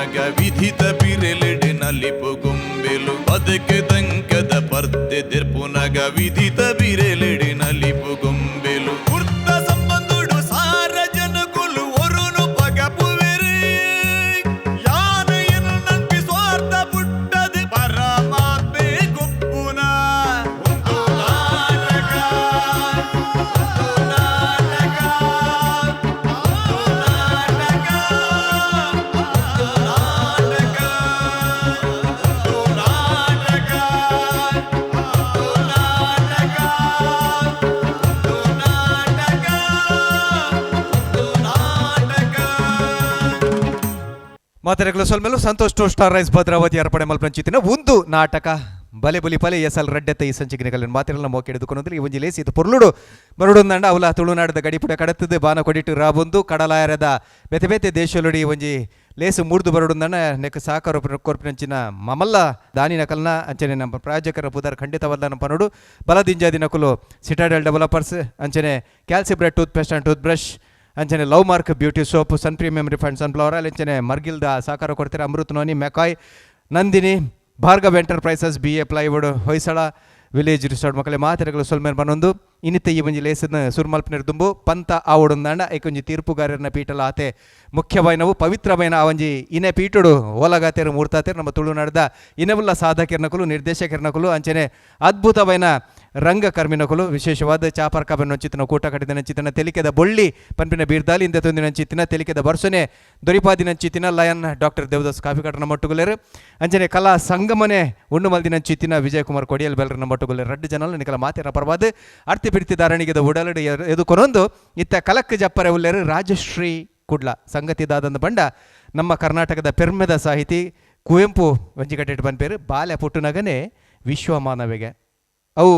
ದೆರ್ಪುನಗ ವಿಧಿತ ಬಿರೆಲೆಡೆ ನಲಿಪು ಗೊಂಬೆಲು. ಬದುಕು ದಂಕದ ಪರ್ದೆ ದೆರ್ಪುನಗ ವಿಧಿತ ಬಿರೆಲೆಡೆ ನಲಿಪು ಗೊಂಬೆಲು. ಕುರ್ತ ಸಂಬಂಧುಡು ಸಾರ ಜನಕುಲು ಒರುನು ಪಗಪುವೆರು. ಯಾನ ಎನ್ನಂಪಿ ಸ್ವಾರ್ಥ ಪುಟ್ಟದು ಪರಮಾತ್ಮೆ ಗೊಪ್ಪುನ. ಒಂದು ನಾಟಕ, ಒಂದು ನಾಟಕ, ಒಂದು ನಾಟಕ, ಒಂದು ನಾಟಕ, ಒಂದು ನಾಟಕ, ಒಂದು ನಾಟಕ, ಒಂದು ನಾಟಕ, ಒಂದು ನಾಟಕ. ಮಾತೆರೆಗಳು ಸೊಲ್ಮೆಲು Santosh to star rice Bhadravati ಅರ್ಪಣೆ ಮಲ್ಪಂಚಿತಿನ ಒಂದು ನಾಟಕ ಬಲೆ ಬಲಿ ಪಲೆ ಎಸಲ್ ರಡ್ಡೆತ್ತ ಈ ಸಂಚಿಕೆ ಮಾತೆರೆಲ್ಲ ಮೋಕೆ ಹಿಡಿದುಕೊಂಡ್ರೆ ಈ ಒಂಜಿ ಲೇಸಿ ಇದು ಪೊರ್ಲುಡು ಬರುಡೊಂದಂಡ ಅವಲ ತುಳುನಾಡದ ಗಡಿಪುಡ ಕಡತದ ಬಾನ ಕೊಡಿಟ್ಟು ರಾಬೊಂದು ಕಡಲಾಯರದ ಬೇತೆ ಬೇತೆ ದೇಶಲುಡಿ ಒಂಜಿ ಲೇಸು ಮೂಡ್ದು ಬರುಡೊಂದಂಡ ನೆಕ್ ಸಾಕಾರ ಕೊರ್ಪಿನಂಚಿನ ಮಮಲ್ಲ ದಾನಿ ನಕಲ್ನ ಅಂಚನೆ ನಮ್ಮ ಪ್ರಾಯೋಜಕರ ಪುದರ್ ಖಂಡಿತವಲ್ಲ ನಮ್ಮ ಪನುಡು ಬಲದಿಂಜಾದಿ ನಕಲು ಸಿಟಾಡೆಲ್ ಡೆವಲಪರ್ಸ್ ಅಂಚನೆ ಕ್ಯಾಲ್ಸಿಬ್ರೆಡ್ tooth paste and tooth brush ಅಂಚನೆ love mark beauty soap, sun premium refined sunflower oil, ಅಂಚನೆ ಮರ್ಗಿಲ್ದ ಸಾಕಾರ ಕೊಡ್ತಾರೆ Amrit noni, McCoy, Nandini, Bhargav enterprises, B A plywood, Hoysala village resort ಮಕ್ಕಳೇ ಮಾತೆರೆಗಳು ಸೊಲ್ಮೇನ್ ಬನ್ನೊಂದು ಇನ್ನಿತ್ತ ಈ ಒಂಜಿ ಲೇಸನ್ ಸುರ್ಮಲ್ಪನೆರ್ ದುಂಬು ಪಂತ ಆವೊಡುಂದಾಂಡ ಐಕೊಂಜಿ ತೀರ್ಪುಗಾರನ ಪೀಠಲ ಆತೆ ಮುಖ್ಯವಾಯಿನವು ಪವಿತ್ರವಾಯಿನ ಆ ಒಂಜಿ ಇನೆ ಪೀಠುಡು ಓಲಗಾತೇರು ಮೂರ್ತಾತೇರು ನಮ್ಮ ತುಳುನಾಡ್ದ ಇನವುಲ್ಲ ಸಾಧಕಿರ್ನಕುಲು, ನಿರ್ದೇಶಕರ್ನಕುಲು, ಅಂಚನೆ ಅದ್ಭುತವಾಯಿನ ರಂಗಕರ್ಮಿನಕುಲು. ವಿಶೇಷವಾದ ಚಾಪರ್ಕ ಚಿತ್ತನ ಕೂಟ ಕಟ್ಟಿದ ಚಿತ್ತನ ತೆಲಿಕೆದ ಬೊಳ್ಳಿ ಪನ್ಪಿನ ಬೀರ್ದಾಲಿ ಇಂದ ತೊಂದಿನ ಚಿತ್ತಿನ ತೆಲಿಕೆದ ಬರ್ಸೊನೆ ದೊರಿಪಾದಿನ ಚಿತ್ತಿನ ಲಯನ್ ಡಾಕ್ಟರ್ ದೇವದಾಸ್ ಕಾಫಿಕಟ್ಟನ ಮೊಟ್ಟುಗುಲೇರು, ಅಂಚನೆ ಕಲಾ ಸಂಗಮನೆ ಉಂಡು ಮಲ್ದಿನ ಚಿತ್ತಿನ ವಿಜಯಕುಮಾರ್ ಕೊಡಿಯಲ್ ಬೆಲ್ರನ ಮೊಟ್ಟುಗುಲೇರು. ರಡ್ಡು ಜನಲು ನಿಕಲ ಮಾತೆರ ಪರವಾದ ಅರ್ತಿ ಪಿರ್ತಿ ಧಾರಣಿಗೆದ ಉಡಲಡು ಎದುಕೊನೊಂದು ಇತ್ತ ಕಲಕ್ ಜಪ್ಪರೆ ಉಲ್ಲೇರು ರಾಜಶ್ರೀ ಕುಡ್ಲ. ಸಂಗತಿ ದಾದಂದ ಬಂಡ ನಮ್ಮ ಕರ್ನಾಟಕದ ಪೆರ್ಮೆದ ಸಾಹಿತಿ ಕುವೆಂಪು ಒಂಜಿಕಟ್ಟೆಟ್ ಪನ್ಪೇರು, ಬಾಲ್ಯ ಪುಟ್ಟುನಗನೆ ವಿಶ್ವಮಾನವೆಗೆ ಅವು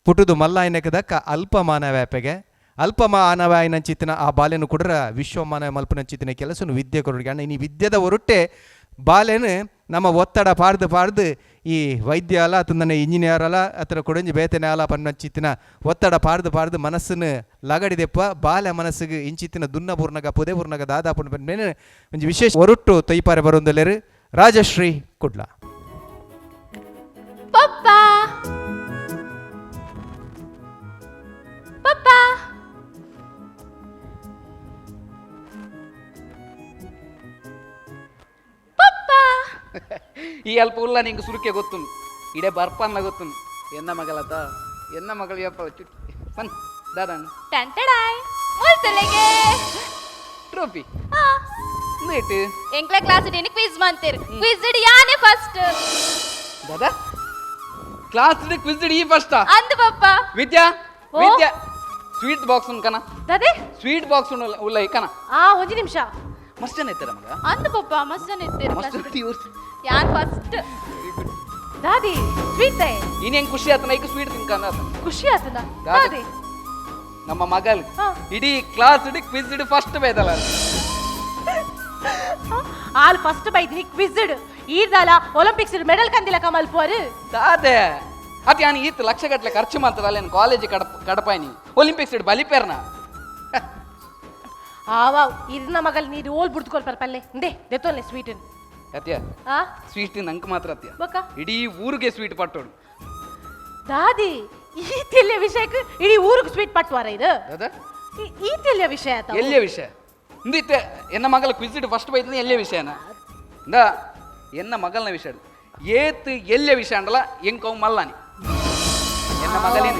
ಪುಟ್ಟುದು ಮಲ್ಲಾಯನಕದಕ್ಕ ಅಲ್ಪ ಮಾನವ್ಯಾಪೆಗೆ ಅಲ್ಪ ಮಾನವಾಯನಂಚಿತ್ತಿನ ಆ ಬಾಲ್ಯನು ಕುಡ್ರ ವಿಶ್ವಮಾನವ ಮಲ್ಪನಂಚಿತ್ತಿನ ಕೆಲಸನು ವಿದ್ಯೆ ಕೊರಡಿಗೆ ಅಣ್ಣ. ಇನಿ ವಿದ್ಯೆದ ಒರುಟ್ಟೆ ಬಾಲೆನು ನಮ್ಮ ಒತ್ತಡ ಪಾಡ್ದು ಪಾಡ್ದು ಈ ವೈದ್ಯ ಅಲ್ಲ ಅತಂದನೆ ಇಂಜಿನಿಯರ್ ಅಲ್ಲ ಅತ್ರ ಕೊಡಂಜಿ ಬೇತನೆ ಅಲ್ಲ ಪನ್ನಂಚಿತ್ತಿನ ಒತ್ತಡ ಪಾಡ್ದು ಪಾಡ್ದು ಮನಸ್ಸನ್ನು ಲಗಡಿದೆಪ್ಪ. ಬಾಲ್ಯ ಮನಸ್ಸಿಗೆ ಇಂಚಿತ್ತಿನ ದುನ್ನ ಪೂರ್ಣಗ ಪುದೆ ಪೂರ್ಣಗ ದಾದಾ ಪುಣ್ಣ ಮೇಲೆ ಒಂಜಿ ವಿಶೇಷ ಒರುಟ್ಟು ತೊಯ್ಪಾರೆ ಬರುಂದಲೇರು ರಾಜಶ್ರೀ ಕುಡ್ಲ. ಪಪ್ಪ, ಪಪ್ಪ. ಪಪ್ಪ. ಈ ಅಲ್ಪ ಉಲ್ಲ ನಿಂಗೆ ಸುರುಕೆ ಗೊತ್ತುಂಡು, ಇಡೆ ಬರ್ಪನ್ಲ ಗೊತ್ತುಂಡು. ಎನ್ನ ಮಗಳತ, ಎನ್ನ ಮಗಳು ಯಪ್ಪ ಚುಟ್ ಪನ್ ದಾದನ್. ಟಂಟಡಾಯ್ ಮುಲ್ತಲೆಗೆ. ಟ್ರೋಫಿ? ಆ. ನೇಟ್? ಎಂಕ್ಲ ಕ್ಲಾಸ್ ಡಿನ ಕ್ವಿಜ್ ಮಂತಿರ್, ಕ್ವಿಜ್ ಇಡ್ ಯಾನೆ ಫಸ್ಟ್. ದಾದಾ, ಕ್ಲಾಸ್ ಕ್ವಿಜ್ ಈ ಫಸ್ಟ್? ಅಂದ್ ಪಪ್ಪ. ವಿದ್ಯಾ! ಓ? ವಿದ್ಯಾ, ಸ್ವೀಟ್ ಬಾಕ್ಸ್ ಉಂಕನ. ದದೆ? ಸ್ವೀಟ್ ಬಾಕ್ಸ್ ಉಲ್ಲ ಕನ. ಆ, ಒಂಜಿ ನಿಮಿಷ. ಮಸ್ತ್ ಜನ ಇತ್ತರ ಮಗ. ಅಂದ್ ಪಪ್ಪ, ಮಸ್ತ್ ಜನ ಇತ್ತೀರ್. ಮಸ್ತ್ ಇವ್ರು. ಯಾನ್ ಫಸ್ಟ್. ದಾದಿ ಸ್ವೀಟ್? ಇನ್ ಹೆಂಗ್ ಖುಷಿ ಆತನ ಈಗ ಸ್ವೀಟ್ ತಿನ್ಕಂದ ಆತ. ಖುಷಿ ಆತನ? ದಾದಿ. ದಾದಿ? ನಮ್ಮ ಮಗಲ್ ಹಾ. ಇಡೀ ಕ್ಲಾಸ್ ಇಡೀ ಕ್ವಿಜ್ ಇಡೀ ಫಸ್ಟ್ ಬೇದಲ್ಲ. ಆಲ್ ಫಸ್ಟ್ ಬೈದಿನಿ ಕ್ವಿಜ್ ಈರ್ದಾಲ ಒಲಿಂಪಿಕ್ಸ್ ಮೆಡಲ್ ಕಂದಿಲ್ಲ ಕಮಲ್ ಪೋರು. ದಾದೆ ಅತ್ ಯಾನ್ ಈತ್ ಲಕ್ಷ ಗಟ್ಟಲೆ ಖರ್ಚು ಮಾಡ್ತದಲ್ಲ ಏನು ಕಾಲೇಜ್ ಕಡಪ ಕಡಪಾಯಿನಿ ಒಲಿಂಪಿಕ್ಸ್ ಇಡ್ ಬಲಿಪೇರ್ನ. ಆವಾ ಇರ್ನ ಮಗಲ್ ನೀರು ಓಲ್ ಬುಡ್ದುಕೊಳ್ಪಾರ ಪಲ್ಲೆ ಇಂದೆ ದೆತ್ತೊಲ್ಲೆ ಸ್ವೀಟ್. ಅತ್ಯ. ಆ? ಸ್ವೀಟ್ ನಂಗೆ ಮಾತ್ರ ಅತ್ಯ. ಬೊಕ್ಕ? ಇಡೀ ಊರಿಗೆ ಸ್ವೀಟ್ ಪಟ್ಟೋಡು. ದಾದಿ, ಈ ತೆಲ್ಯ ವಿಷಯಕ್ಕೆ ಇಡೀ ಊರಿಗೆ ಸ್ವೀಟ್ ಪಟ್ವಾರ ಇದು? ದಾದಾ? ಈ ತೆಲ್ಯ ವಿಷಯ ಆತ. ಎಲ್ಲಿಯ ವಿಷಯ ಇಂದಿತ್ತೆ? ಎನ್ನ ಮಗಳ ಕ್ವಿಜ್ ಇಡ್ ಫಸ್ಟ್ ಬೈತನ ಎಲ್ಲಿಯ ವಿಷಯನ ಇಂದ ಎನ್ನ ಮಗಳನ ವಿಷಯ ಏತ್ ಎಲ್ಲಿಯ ವಿಷಯ ಅಂಡಲ ಎಂಕವು ಮಲ್ಲಾನಿ. ಎನ್ನ ಮಗಲಿನ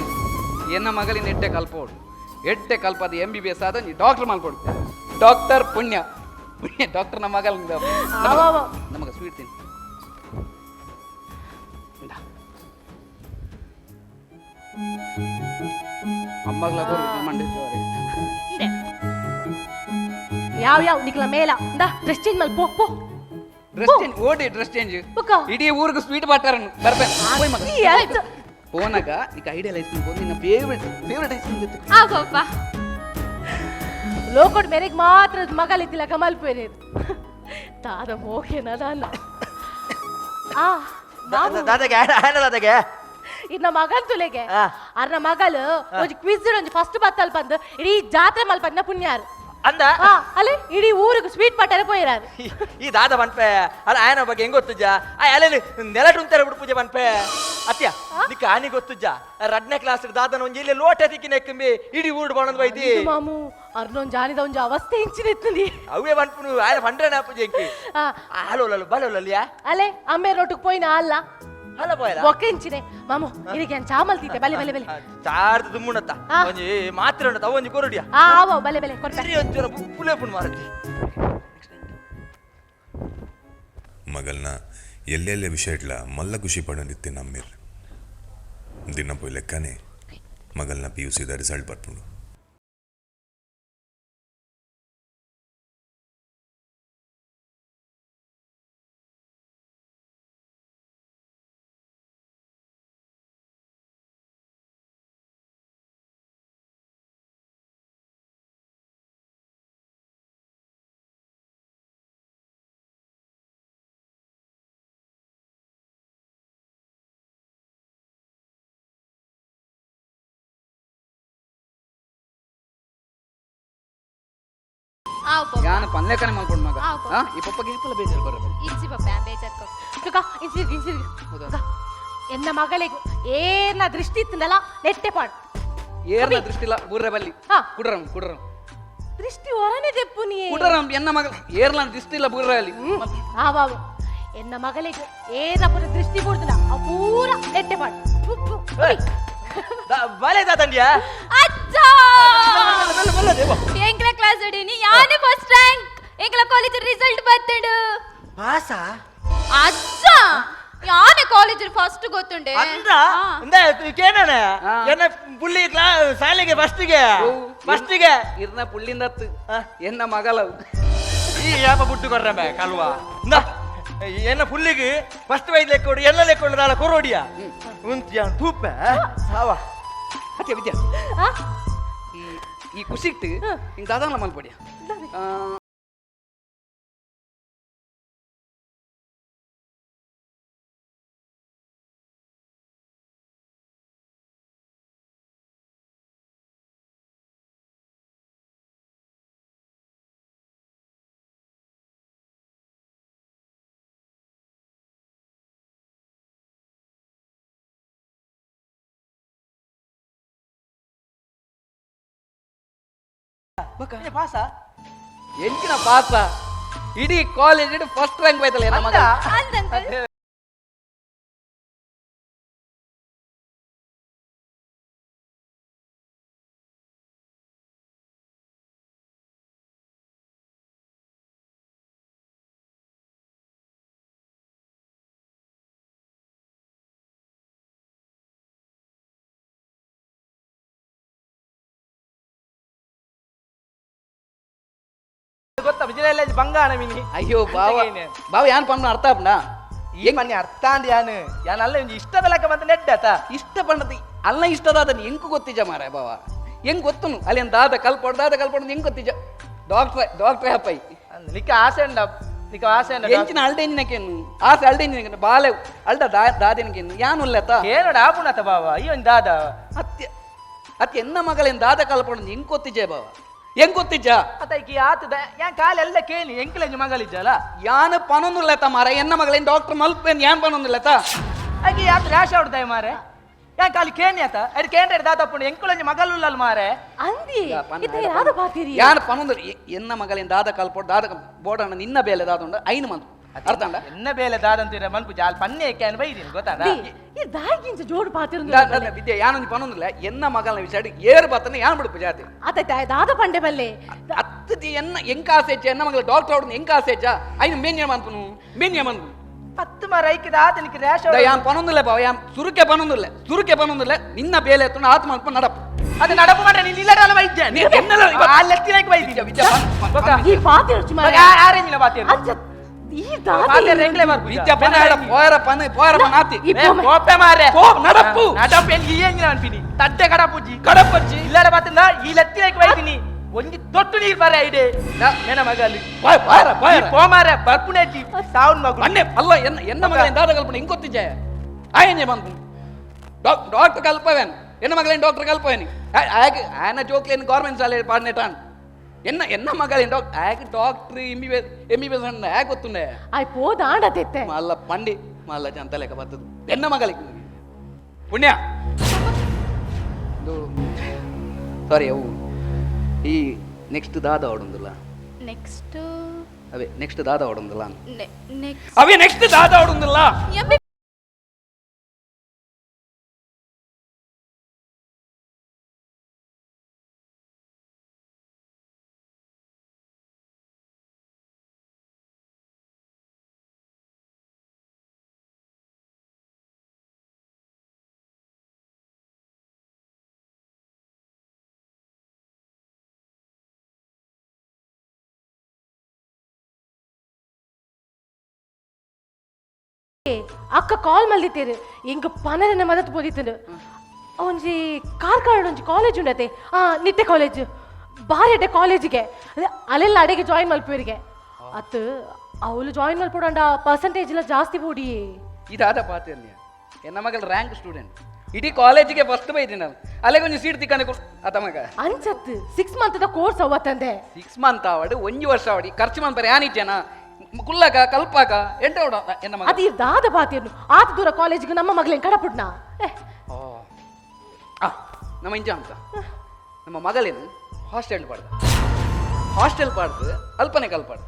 ಎನ್ನ ಮಗಲಿನ ಎಡ್ಡೆ ಕಲ್ಪೋಡು, ಎಡ್ಡೆ ಕಲ್ಪದ M B B S ಆದ ಡಾಕ್ಟರ್ ಮಲ್ಪೋಡು. ಡಾಕ್ಟರ್ ಪುಣ್ಯ ಪುಣ್ಯ ಡಾಕ್ಟರ್ ನಮ್ಮ ಮಗಲ್. ಆವಾವ. ನಮಗ ಸ್ವೀಟ್ ತಿನ್ ಇಂದ. ಅಮ್ಮಗ್ಲ ಮಂಡಿ. ಇಂದೆ. ಯಾವ ಯಾವ ನಿಕ್ಲ ಮೇಲ ಇಂದ ಡ್ರೆಸ್ ಚೇಂಜ್ ಮಲ್, ಪೋ ಪೋ. ಡ್ರೆಸ್ ಚೇಂಜ್ ಓಡಿ ಡ್ರೆಸ್ ಚೇಂಜ್. ಬೊಕ್ಕ? ಇಡೀ ಊರಿಗೆ ಸ್ವೀಟ್ ಬಾಟಾರನ್ನು ಬರ್ಪೇನೆ ಹೋಯ್ ಮಗ. ಈ ಆಯ್ತು. ಪೋನಾಗ ಈಗ ideal ice cream, ನಿನ್ನ favourite favourite ice cream ಗೊತ್ತು. ಆ ಪಪ್ಪ. ಲೋಕೋಡ್ ಮೇರೆಗ್ ಮಾತ್ರ ಮಗಲಿತ್ತಿಲ್ಲ ಕಮಲ್ ಪೇರೆ ತಾದ ಮೋಕೆನ ದಾನ ಆ ಮಾಮು. ದಾದಾಗೆ ಆಯ್ನ ದಾದಾಗೆ. ಇನ್ನ ಮಗನ್ ತುಲೆಗೆ. ಆ. ಅರ್ನ ಮಗಲ್ ಒಂಜಿ ಕ್ವಿಜ್ ಒಂಜಿ ಫಸ್ಟ್ ಬತ್ತಲ್ ಬಂದು ಇಡೀ ಜಾತ್ರೆ ಮಲ್ಪಂದ ಪುಣ್ಯಾರ್. ಅಂದ ಅಲ್ಲೇ ಇಡೀ ಊರಿಗೆ ಸ್ವೀಟ್ ಪಟ್ಟರೆ ಪೋಯಿರಾರು. ಈ ದಾದ ಪನ್ಪೆ ಅಲ್ಲ, ಆಯನ ಬಗ್ಗೆ ಹೆಂಗ್ ಗೊತ್ತುಜ್ಜ? ಆ ಅಲ್ಲೇನು ನೆಲಟು ಉಂತಾರೆ ಬಿಡು ಪೂಜೆ ಪನ್ಪೆ. ಅತ್ಯ, ನಿಕ್ಕ ಆನಿ ಗೊತ್ತುಜ್ಜ? ರಡ್ನೇ ಕ್ಲಾಸ್ ದಾದನ ಒಂಜಿ ಇಲ್ಲಿ ಲೋಟ ತಿಕ್ಕಿನ ಎಕ್ಕಂಬಿ ಇಡೀ ಊರು ಬಣದ್ ಬೈತಿ. ಇದು ಮಾಮು, ಅರ್ನೊಂದ್ ಜಾನಿದ ಒಂಜಿ ಅವಸ್ಥೆ ಇಂಚಿನ ಇತ್ತುಂದಿ. ಅವೇ ಪನ್ಪುನು, ಆಯನ ಪಂಡ್ರೇನ ಪೂಜೆ ಎಂಕಿ. ಹಲೋ, ಬಲೋಲಲ್ಲಿಯಾ? ಅಲ್ಲೇ ಅಮ್ಮೆ ರೋಟಕ್ ಪೋಯಿನ ಅಲ್ಲ. ಹಲ ಪೋಯಲ. ಬೊಕ್ಕ ಇಂಚಿನೆ ಮಾಮು, ಇದಕ್ಕೆ ಏನ್ ಚಾಮಲ್ ತೀತೆ. ಬಲೆ ಬಲೆ ಬಲೆ. ಚಾರ್ದು ದುಮ್ಮುಣತ್ತ. ಒಂಜಿ ಮಾತ್ರೆ ಉಂಡತ್ತ, ಒಂಜಿ ಕೊರುಡಿಯಾ. ಆವ, ಬಲೆ ಬಲೆ ಕೊರ್ಪೆ. ಸರಿ, ಒಂಚೂರ ಪುಲೆ ಪುಣ್ ಮಾರತಿ. ಮಗಲ್ನ ಎಲ್ಲೆಲ್ಲೆ ವಿಷಯ ಇಡ್ಲ ಮಲ್ಲ ಖುಷಿ ಪಡೊಂದಿತ್ತೆ ನಮ್ಮಿರ್. ದಿನ ಪೋಯ್ ಲೆಕ್ಕನೆ ಮಗಲ್ನ ಪಿ ಯು ಸಿದ ರಿಸಲ್ಟ್ ಬರ್ಪುಂಡು. ಆವ್ ಪಪ್ಪ. ಯಾನ ಪನ್ಲೆಕ್ಕನೆ ಮಲ್ಕೊಂಡು ಮಗ. ಆ, ಪಪ್ಪ. ಈ ಪಪ್ಪಗೆ ಏಪಲ ಬೇಜಾರು ಬರ್ರ. ಇಜ್ಜಿ ಪಪ್ಪ, ಯಾನ್ ಬೇಜಾರ್ ಕೊರ್. ತುಕ ಇಂಚಿರ್ಗಿ ಇಂಚಿರ್ಗಿ. ತುಕ, ಎನ್ನ ಮಗಳಿಗೆ ಏನ ದೃಷ್ಟಿ ಇತ್ತಂದಲ್ಲ, ನೆಟ್ಟೆ ಪಾಡು. ಏರ್ನ ದೃಷ್ಟಿ ಇಲ್ಲ ಬೂರ್ರೆ ಬಲ್ಲಿ. ಕುಡ್ರಂ ಕುಡ್ರಂ. ದೃಷ್ಟಿ ಹೊರನೆ ತೆಪ್ಪು ನೀ. ಕುಡ್ರಂ, ಎನ್ನ ಮಗ ಏರ್ಲ ದೃಷ್ಟಿ ಇಲ್ಲ ಬೂರ್ರೆ ಅಲ್ಲಿ. ಆವಾವು, ಎನ್ನ ಮಗಳಿಗೆ ಏನ ಪೂರ ದೃಷ್ಟಿ ಕೊಡ್ದಲ್ಲ, ಆ ಪೂರ ನೆಟ್ಟೆ ಪಾಡು. ಉಪ್ಪು, ಉರಿ. ಬಲೆ ದಾದಂಡ್ಯಾ. ಅಜ್ಜ! ಬಲ್ಲ ಬಲ್ಲ ದೇವ. ಎಂಕ್ಲ ಕ್ಲಾಸ್ ನೀ ಯಾನೆ ಫಸ್ಟ್ ರ್ಯಾಂಕ್. ಎಂಕ್ಲ ಕಾಲೇಜ್ ರಿಸಲ್ಟ್ ಬತ್ತಂಡು. ಪಾಸ? ಅಜ್ಜ, ಯಾನೆ ಕಾಲೇಜ್ ಫಸ್ಟ್ ಗೊತ್ತುಂಡೆ. ಅಂದ್ರ ಅಂದ ಕೇನಣ ಎನ್ನ ಪುಳ್ಳಿ ಕ್ಲಾ ಶಾಲೆಗೆ ಫಸ್ಟಿಗೆ ಫಸ್ಟಿಗೆ. ಇರ್ನ ಪುಳ್ಳಿಂದತ್ತು ಎನ್ನ ಮಗಲವು. ಈ ಯಾಪ ಬುಟ್ಟು ಕೊರ್ರಮೆ ಕಲ್ವಾ ಇಂದ, ಎನ್ನ ಪುಲ್ಲಿಗೆ ಫಸ್ಟ್ ವೈದ್ ಲೆಕ್ಕೊಡು, ಎಲ್ಲ ಲೆಕ್ಕೊಂಡು ದಾಲ ಕೊರೋಡಿಯ ಉಂತಿಯ ತೂಪೆ ಸಾವ. ಅತ್ತೆ ವಿದ್ಯಾ. ಆ? ಈ ಈ ಖುಷಿಕ್ಟ್ ಹಿಂಗೆ ದಾದಾನ ಮಲ್ಪಡಿಯ. ಪಾಸ? ಎಂಚಿನ ಪಾಸ? ಇಡೀ ಕಾಲೇಜ್ ಫಸ್ಟ್ ರ್ಯಾಂಕ್ ಬೈತಲ್ಲ ಎನ್ನ ಮಗ. ಅಂದಂಕಲ್. ಗೊತ್ತಾ ವಿಜಯ ಬಂಗಾಣ ಮಿನಿ. ಅಯ್ಯೋ ಬಾವ. ಬಾವ, ಯಾನ್ ಪಣ್ಣ ಅರ್ಥ ಆಪುಂಡಾ? ಈ ಮನೆ ಅರ್ಥ ಅಂದ್ ಯಾನು ಯಾನ್ ಅಲ್ಲ, ಒಂಜಿ ಇಷ್ಟದ ಲೆಕ್ಕ ಮತ್ತೆ ನೆಡ್ಡಾತ. ಇಷ್ಟ ಪಂಡದ ಅಲ್ಲ, ಇಷ್ಟದಾದ ಎಂಕು ಗೊತ್ತಿಜ ಮಾರ ಬಾವ. ಹೆಂಗ್ ಗೊತ್ತುನು ಅಲ್ಲಿ ದಾದ ಕಲ್ಪೊಡ್ ದಾದ ಕಲ್ಪೊಡ್ ಹೆಂಗ್ ಗೊತ್ತಿಜ? ಡಾಕ್ಟ್ರೆ ಡಾಕ್ಟ್ರೆ ಅಪ್ಪೈ. ನಿಕ್ಕ ಆಸೆ ಉಂಡ, ನಿಕ್ಕ ಆಸೆ ಉಂಡ. ಎಂಚಿನ ಅಲ್ಡೆ ಇಂಜಿನಕೇನು ಆಸೆ? ಅಲ್ಡೆ ಇಂಜಿನಕೇನು ಬಾಲೆ ಅಲ್ಡ ದಾದಿನಕೇನು ಯಾನ್ ಉಲ್ಲೆತ. ಏನೋಡ ಆಪುಣತ ಬಾವ, ಈ ಒಂಜಿ ದಾದ. ಅತ್ಯ ಅತ್ಯ, ಎನ್ನ ಮಗಳೇನ್ ದಾದ ಕಲ್ಪೊಡ್ ಹೆಂಗ್ ಗೊತ್ತಿಜೆ ಬಾವ, ಹೆಂಗ್ ಗೊತ್ತಿಜ್ಜ? ಅತ್ತ ಈಕಿ ಆತದ ಯಾನ್ ಕಾಲೆಲ್ಲ ಕೇಳಿ ಎಂಕಲೆಂಜಿ ಮಗಳಿಜ್ಜಲ್ಲ. ಯಾನ್ ಪನೊಂದುಲ್ಲೆತ ಮಾರ, ಎನ್ನ ಮಗಳೇನ್ ಡಾಕ್ಟರ್ ಮಲ್ಪೇನ್ ಯಾನ್ ಪನೊಂದುಲ್ಲೆತ. ಆಕಿ ಆತ ರ್ಯಾಶ್ ಆಡ್ದಾಯ ಮಾರೆ, ಯಾನ್ ಕಾಲಿ ಕೇನಿ ಆತ ಅಡಿ ಕೇಂದ್ರ ದಾದಪ್ಪುಂಡು ಎಂಕುಲಂಜಿ ಮಗಲುಲ್ಲಲ್ ಮಾರೆ. ಅಂದಿ, ಇತ್ತೆ ಯಾರು ಬಾತಿರಿ? ಯಾನ್ ಪನೊಂದು ಎನ್ನ ಮಗಳೇನ್ ದಾದ ಕಲ್ಪೊಡ್ ದಾದ ಬೋಡಣ್ಣ, ನಿನ್ನ ಬೇಲೆ ದಾದುಂಡ ಐನು ಮಂತ್ ಅರ್ಥ ಅಂಡ. ಎನ್ನ ಬೇಲೆ ದಾದಂತೀರ ಮನ್ಪು ಜಾಲ್ ಪನ್ನೆ can ಬೈದಿನಿ ಗೊತ್ತಾದ. ಈ ದಾಗಿಂಚ ಜೋಡು ಬಾತಿರು. ವಿದ್ಯೆ, ಯಾನೊಂದು ಪನೊಂದಿಲ್ಲ, ಎನ್ನ ಮಗಳನ್ನ ವಿಚಾರ ಏರು ಬತ್ತನೆ ಯಾನ್ ಬಿಡುಪು ಜಾತಿ. ಆತ ದಾದ ಪಂಡೆ ಬಲ್ಲೆ. ಅತ್ತದಿ ಎನ್ನ ಎಂಕ ಆಸೆ ಇಜ್ಜ? ಎನ್ನ ಮಗಳ ಡಾಕ್ಟರ್ ಅವ್ರನ್ನ ಎಂಕ ಆಸೆ ಇಜ್ಜ? ಐನು ಮೇನ್ಯ ಮನ್ಪುನು ಮೇನ್ಯ ಮನ್ಪು. ಪತ್ತು ಮಾರ ಐಕಿದ ಆತನಿಗೆ ರ್ಯಾಶ್. ಯಾನ್ ಪನೊಂದಿಲ್ಲ ಬಾವ, ಯಾನ್ ಸುರುಕೆ ಪನೊಂದಿಲ್ಲ, ಸುರುಕೆ ಪನೊಂದಿಲ್ಲ. ನಿನ್ನ ಬೇಲೆ ಎತ್ತುಂಡು ಆತ್ಮ ಮನ್ಪು ನಡಪು. ಅದು ನಡಪು ಮಾಡ ನೀನ್ ಇಲ್ಲಡಲ್ಲ ವೈದ್ಯ. ನೀ ಎನ್ನೆಲ್ಲ ಇವತ್ತು- ಅಲ್ಲೆತ್ತಿನಕ್ಕೆ ವೈದ್ಯ. ವಿದ್ಯೆ, ಈ ಬಾತಿರು ಮಾರ. ಆರೆಂಜಿನ ಬಾತಿರು. ಅಜ್ಜ, ಈ ದಾದಿ. ಬಾತಿರು ಎಂಕ್ಲೆ ಬರ್ಪು. ವಿದ್ಯೆ ಪನ ಪೋಯರ ಪನ ಪೋಯರ ಪನ ಆತಿ. ಈ ಪೋಮೆ. ಕೋಪೆ ಮಾರೆ. ಪೋ, ನಡಪು. ನಡಪು ಎನ್ ಈ ಎಂಜಿನ ಅನ್ಪಿನಿ ತಡ್ಡೆ ಕಡಪುಜಿ. ಕಡಪಜ್ಜಿ. ಇಲ್ಲಡ ಬಾತಿಂದ ಈ ಲತ್ತಿನಕ್ಕೆ ವೈದಿನಿ ಒಂಜಿ ತೊಟ್ಟು ನೀರು ಬರ ಇಡೆ ನನ್ನ ಮಗಲಿ. ಪೋಯ್ ಪೋಯರ ಪೋಯರ. ಪೋ ಮಾರೆ, ಬರ್ಪುನೆಜ್ಜಿ ಸಾವುನ್ ಮಗು. ಅಣ್ಣೆ ಅಲ್ಲ, ಎನ್ನ ಎನ್ನ ಮಗಳೇನ್ ದಾದ ಕಲ್ಪನೆ ಹಿಂಗ್ ಗೊತ್ತಿಜ್ಜ? ಆಯನ್ಯ ಬಂತು ಡಾಕ್ಟರ್ ಕಲ್ಪವೇನ್, ಎನ್ನ ಮಗಳೇನ್ ಡಾಕ್ಟರ್ ಕಲ್ಪವೇನಿ. ಆಯನ ಜೋಕ್ಲೇನ್ ಗೌರ್ಮೆಂಟ್ ಶಾಲೆ ಪಾಡ್ನೆಟಾನ್. ಎನ್ನ ಎನ್ನ ಮಗಳ ಆಗ doctor M B B S ಆಗ ಗೊತ್ತುಂಡೆ. ಆಯ್ ಪೋದಾಂಡ ತೆತ್ತೆ. ಮಲ್ಲ ಪಂಡಿ ಮಲ್ಲ ಜಂತ ಲೆಕ್ಕ ಬರ್ತದೆ ಎನ್ನ ಮಗಳಿಗೆ ಪುಣ್ಯ. ಸಾರಿ, ಅವು ಈ ನೆಕ್ಸ್ಟ್ ದಾದ ಅವಡೊಂದಿಲ್ಲ. ನೆಕ್ಸ್ಟ್? ಅವೇ ನೆಕ್ಸ್ಟ್ ದಾದ ಅವಡೊಂದಿಲ್ಲ. ನೆಕ್ಸ್ಟ್? ಅವೇ ನೆಕ್ಸ್ಟ್ ದಾದ ಅವಡೊಂದಿಲ್ಲ. ಎಂ ಬಿ ಅಕ್ಕ ಕಾಲ್ ಮಲ್ದಿತ್ತೇರು, ಎಂಕ್ ಪನರನ ಮದತ್ ಪೋದಿತ್ತುಂಡು. ಒಂಜಿ ಕಾರ್ಕಳ ಒಂಜಿ ಕಾಲೇಜ್ ಉಂಡತೆ, ಆ ನಿಟ್ಟೆ ಕಾಲೇಜ್, ಬಾರಿ ಎಡ್ಡೆ ಕಾಲೇಜಿಗೆ. ಅದೇ ಅಲ್ಲೆಲ್ಲ ಅಡೆಗೆ ಜಾಯಿನ್ ಮಲ್ಪುವರಿಗೆ ಅತ್ತು. ಅವಳು ಜಾಯಿನ್ ಮಲ್ಪೊಡಂಡ ಪರ್ಸೆಂಟೇಜ್ ಎಲ್ಲ ಜಾಸ್ತಿ ಬೋಡಿ. ಇದಾದ ಪಾತೆರ್ನಿ, ಎನ್ನ ಮಗಳ ರ್ಯಾಂಕ್ ಸ್ಟೂಡೆಂಟ್, ಇಡೀ ಕಾಲೇಜಿಗೆ ಫಸ್ಟ್ ಬೈದಿ ನಾನು. ಅಲ್ಲೇ ಒಂಜಿ ಸೀಟ್ ತಿಕ್ಕಂದೆ ಆತ ಮಗ. ಅಂಚತ್ತು 6 ಮಂತ್ ಕೋರ್ಸ್ ಅವತ್ತಂದೆ. 6 ಮಂತ್ ಆವಡು, ಒಂಜಿ ವರ್ಷ ಆವಡಿ, ಖರ್ಚು ಮನ್ಪರೆ ಯಾನಿಜ್ಜನ ಕುಲ್ಲಕ ಕಲ್ಪಾಕ ಎಂಟ ಎನ್ನ ಮಗ. ಅದು ದಾದ ಪಾತೆರ್ನು, ಆತ ದೂರ ಕಾಲೇಜಿಗೆ ನಮ್ಮ ಮಗಳೇನ್ ಕಡಪುಡ್ನ? ಓ ಆ ನಮ್ಮ ಇಂಜ ಅಂತ ನಮ್ಮ ಮಗಳೇನು ಹಾಸ್ಟೆಲ್ ಪಾಡ್ದ, ಹಾಸ್ಟೆಲ್ ಪಾಡ್ದು ಅಲ್ಪನೆ ಕಲ್ಪಾಡ್ದು.